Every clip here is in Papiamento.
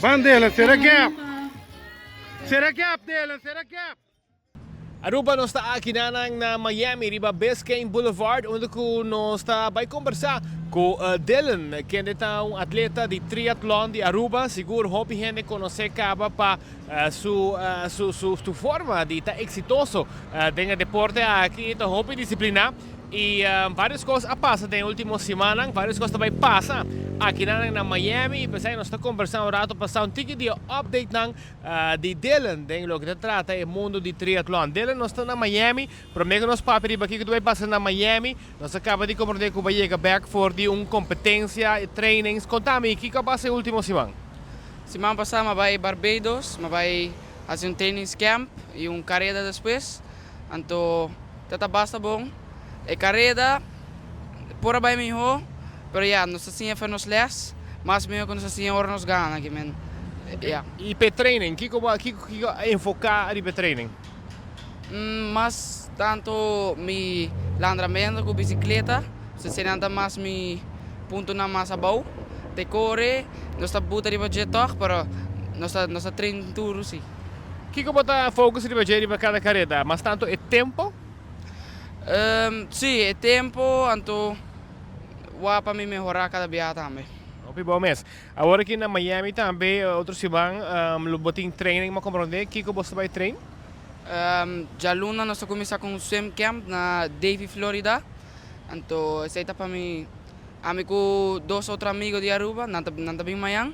Ban Dylan, sera gap. Sera gap Dylan, sera gap. Aruba nos ta aki nanan na Miami riba Biscayne Boulevard unda cu nos ta bay combersa cu Dylan kende ta un atleta di triathlon di Aruba. Sigur hopi hende conoce caba pa su su su forma di ta exitoso den e deporte aki. Ta hopi disciplina. Y varios cos a pasa den e ultimo simannan, varios cos ta bay pasa akinan na Miami y pesey nos ta conversa un rato pasa un tiki di e updatenan di Dylan den loke ta trata e mundo di triathlon. Dylan nos ta na Miami, prome cu nos papia riba kico ta bay pasa na Miami, nos a caba di comprende cu bay yega bek for di un competencia y trainings. Conta mi kico a pasa e ultimo siman? Siman pasa mi a bay Barbados, mi a bay haci un trainings camp y un careda despues. Anto ta ta basta bon. E kareda por a bai mihó, pero ya, nos ta siña for nos lès mas mihó ku nos ta siña ora nos gana ki men, ya. I p'e training, kiko bo kiko kiko a enfoká riba e training? Mas tantu mi landramentu ku bisikleta, eseinan ta mas mi puntonan mas abou. Te kore nos ta buta riba dje tòg, pero nos ta nos ta train duru si. Kiko bo ta focus riba dje riba kada kareda? Mas tantu e tempo? Sí, e tempo, anto wak pa mi mehorá kada biaha tambe. Hopi bon mes. Awor aki na Miami tambe otro siman lo bo tin training ma komprondé kiko bo sta bai train? Djaluna nos ta kuminsá ku un swim camp na Davie, Florida. Anto esei ta pa mi, ami ku dos otro amigo di Aruba, nan ta nan ta bin mañan.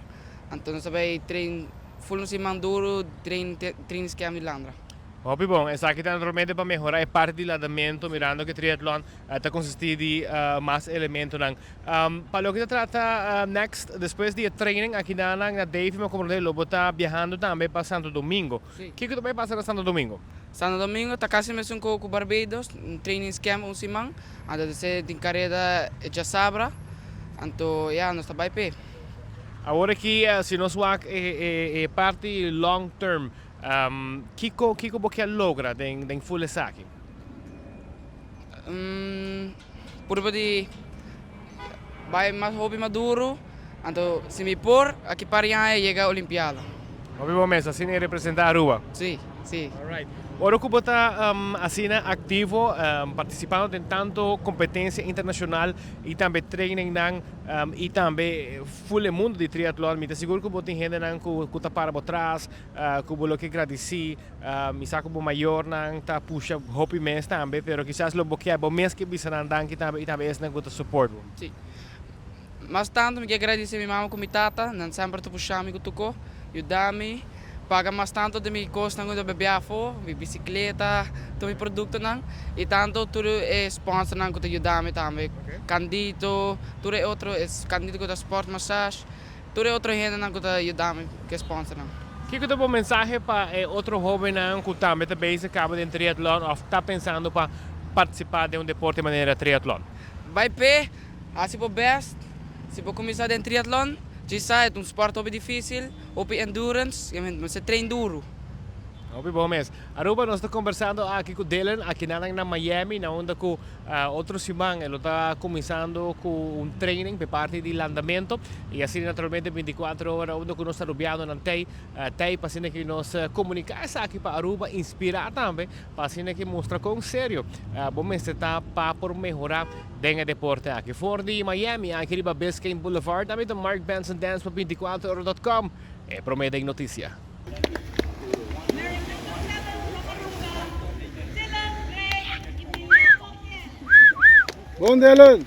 Anto nos ta bai train. Full un siman duro train train scam di Landra. Hopi bon, esaki ta naturalmente pa mehora e parti di ladamento mirando ke triatlon ta consisti di mas elementonan. Pa loke ta trata next despues di e training aki nan na Davy mi a comprende lo bo ta biahando tambe pa Santo Domingo. Kiko ta bay pasa na Santo Domingo? Santo Domingo ta casi mesun cu Barbados, un training scam un siman, anto despues tin careda e djasabra, anto ya nos ta bay p'e. Awor aki si nos wak e parti long term, kiko kiko bo kier logra den den full esaki? Purba di bai mas hopi maduro, anto si mi por aki par di aña yega olimpiada. Hopi bo mes asina e representa Aruba? Si, si. Alright. Ora ku bo ta asina aktivo partisipando den tanto kompetensia internashonal i tambe trainingnan, I tambe full e mundo di triatlon, mi ta sigur ku bo tin hendenan ku ku ta para bo tras, ku bo lo ke gradisí. Mi sa ku bo mayornan ta pusha hopi mes tambe, pero kisas lo bo ke bo mes ke bisa nan danki tambe i tambe esnan ku ta support bo. Sí. Mas tantu mi ke gradisí mi mama ku mi tata, nan semper ta pusha mi ku tuko, yuda mi paga mas tantu di mi kosnan ku mi ta bebe afó, mi bisikleta, tur mi produktonan i tantu tur e sponsornan ku ta yuda mi tambe, Candito, tur e otro, Candito ku ta sport massage, tur e otro hendenan ku ta yuda mi ku e sponsornan. Kiko ta bo mensahe pa e otro hóbennan ku tambe ta bezig kaba den triatlon òf ta pensando pa partisipá den un deporte manera triatlon? Bai p'e, hasi bo bèst, si bo kuminsá den triatlon, djis sa e ta un spòrt hopi difísil, Hopi endurance, mester train duru. Hopi bon mes. Aruba nos ta conversando aki cu Dylan aki nan na Miami na unda cu otro siman e lo ta cuminsando cu un training pe parti di landamento y asina naturalmente binticuatro ora unda cu nos ta rubiando nan tey tey pa asina ki nos comunica esaki pa Aruba inspira tambe pa asina ki mustra con serio bo mester ta pa por mehora Den e deporte aki for di Miami aki riba Biscayne Boulevard ami ta Mark Benson Dance pa 24 ora dot com e prome den noticia. Bon Dylan!